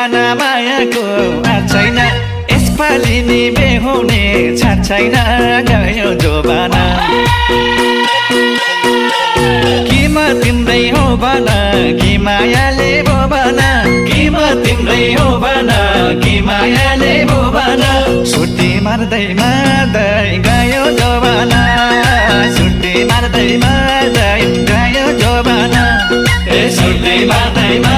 जमाना मायाको छैन यसपालि नि बेहुने छैन गयो जोबाना कि म तिम्रै हो भन कि मायाले भो भन कि म तिम्रै हो भन कि मायाले भो भन छुट्टी मार्दै मार्दै गयो जोबाना छुट्टी मार्दै मार्दै गयो जोबाना छुट्टी मार्दै